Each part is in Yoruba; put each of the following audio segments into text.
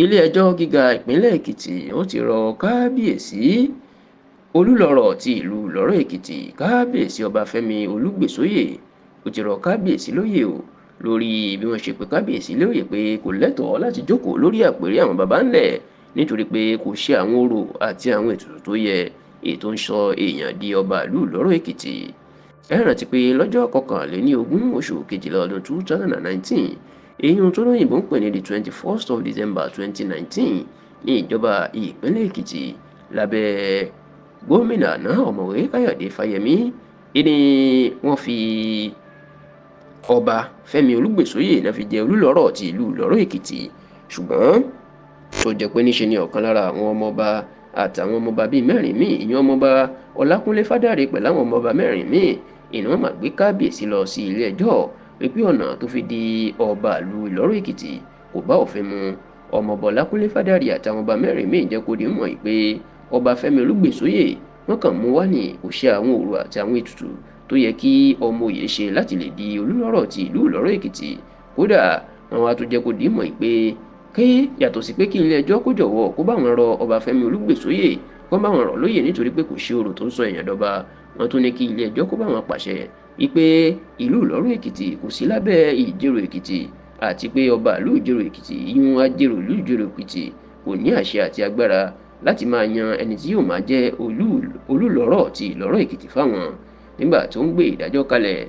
Ilé-ẹjọ́ gíga ìpínlẹ̀ Èkìtì ó ti rọ Kábíyèsí Olùlọ́rọ̀ ti ìlú Ìlọ́rọ̀ Èkìtì, Kábíyèsí Ọbáfẹ́mi Olúgbèsóyè. Ó ti rọ Kábíyèsí lóyè o lórí bí wọ́n ṣe pé Kábíyèsí lóyè pé kò lẹ́tọ̀ọ́ láti jókòó lórí àpèrè àwọn baba ńlẹ̀ nítorí pé kò ṣe àwọn orò àti àwọn ètùtù tó yẹ ètò ń sọ èèyàn di ọba ìlú Ìlọ́rọ̀ Èkìtì. Ẹ rántí pé lọ́jọ́ 21 oṣù kejìlá ọdún 2019, èyí tó lóyìnbó ń pè ní the 21st of December 2019, ní ìjọba ìpínlẹ̀ Èkìtì lábẹ́ gómìnà àná Ọ̀mọ̀wé Káyọ̀dé Fáyẹmí ni wọ́n fi Ọba Fẹ́mi Olúgbèsóyè náà fi jẹ Olùlọ́rọ̀ ti ìlú Ìlọ́rọ̀ Èkìtì. Ṣùgbọ́n tó jẹ́ pé níṣe ni ọ̀kan lára àwọn ọmọọba àtàwọn ọmọọba bíi mẹ́rin míì, ìyẹn ọmọọba Ọlákúnlé Fádàrẹ pẹ̀lú àwọn ọmọọba mẹ́rin míì, ìní wọn máa gbé Kábíyèsí lọ sí ilé ẹjọ́ wípé ọ̀nà tó fi di ọba ìlú Ìlọ́rọ̀ Èkìtì kò bá òfin mu. Ọmọọba Ọlákúnlé Fádàrẹ àtàwọn ọba mẹ́rin míì jẹ́ kó di mọ̀ pé Ọba Fẹ́mi Olúgbèsóyè wọ́n kàn mú wá ní kò ṣe àwọn orò àti àwọn ètùtù tó yẹ kí ọmọ òye ṣe láti lè di Olùlọ́rọ̀ ti ìlú Ìlọ́rọ̀ Èkìtì. Kódà àwọn atúnjẹ kò dì mọ̀ pé kí yàtọ̀ sí pé kí ilé ẹjọ́ kó jọ̀wọ́ kó bá wọn rọ Ọba Fẹ́mi Olúgbèsóyè, kó bá wọn rọ̀ lóyè nítorí pé kò ṣe orò tó ń sọ èèyàn dọba. Wọ́n tún ní kí ilé ẹjọ́ kó bá wọn pàṣẹ wípé ìlú Ìlọ́rọ̀ Èkìtì kò sí lábẹ́ Ìjẹ̀rò Èkìtì, àti pé ọba ìlú Ìjẹ̀rò Èkìtì, ìyún Ajérò ìlú Ìjẹ̀rò Èkìtì, kò ní àṣẹ àti agbára láti máa yan ẹni tí yóò máa jẹ́ Olùlọ́rọ̀ ti Ìlọ́rọ̀ Èkìtì fáwọn. Nígbà tó ń gbé ìdájọ́ kalẹ̀,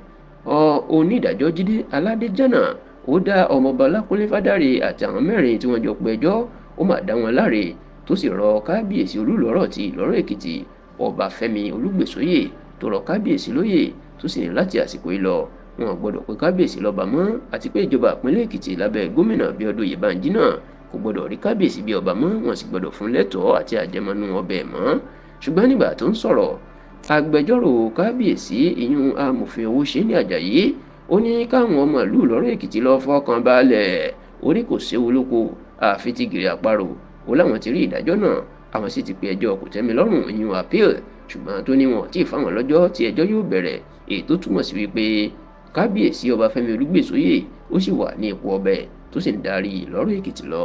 onídàájọ́ Jídé Aládéjánà ó dá ọmọọba Ọlákúnlé Fádàrẹ àti àwọn mẹ́rin tí wọ́n jọ pẹjọ́, ó mà dá wọn láre, tó sì rọ Kábíyèsí Olùlọ́rọ̀ ti Ìlọ́rọ̀ Èkìtì, Ọba Fẹ́mi Olúgbèsóyè, tó rọ Kábíyèsí lóyè, tó sì ní láti àsìkò yìí lọ wọn gbọ́dọ̀ pé Kábíyèsí lọ́ba mọ́, àti pé ìjọba ìpínlẹ̀ Èkìtì lábẹ́ gómìnà Bíọ́dún Oyèbánjí náà kò gbọ́dọ̀ rí Kábíyèsí bí ọba mọ́, wọn sì gbọ́dọ̀ fún lẹ́tọ̀ọ́ àti àjẹmọ́nú ọbẹ̀ mọ́. Ṣùgbọ́n nígbà tó ń sọ̀rọ̀, agbẹjọ́rò Kábíyèsí, ìyún amòfin Owóṣẹ́ni Àjàyí, ó ní káwọn ọmọ ìlú Ìlọ́rọ̀ Èkìtì lọ fọkàn balẹ̀, ó ní kò séwu lóko àfi ti gìrì àparò. Ó láwọn ti rí ìdájọ́ náà, àwọn sì ti pe ẹjọ́ kòtẹ́milọ́rùn, ìyún appeal, ṣùgbọ́n tó ní wọn tí ì fáwọn lọ́jọ́ tí ẹjọ́ yóò bẹ̀rẹ̀, èyí tó túmọ̀ sí wípé Kábíyèsí Ọbáfẹ́mi Olúgbèsóyè ó sì wà ní ipò ọbẹ̀ tó sì ń darí Ìlọ́rọ̀ Èkìtì lọ.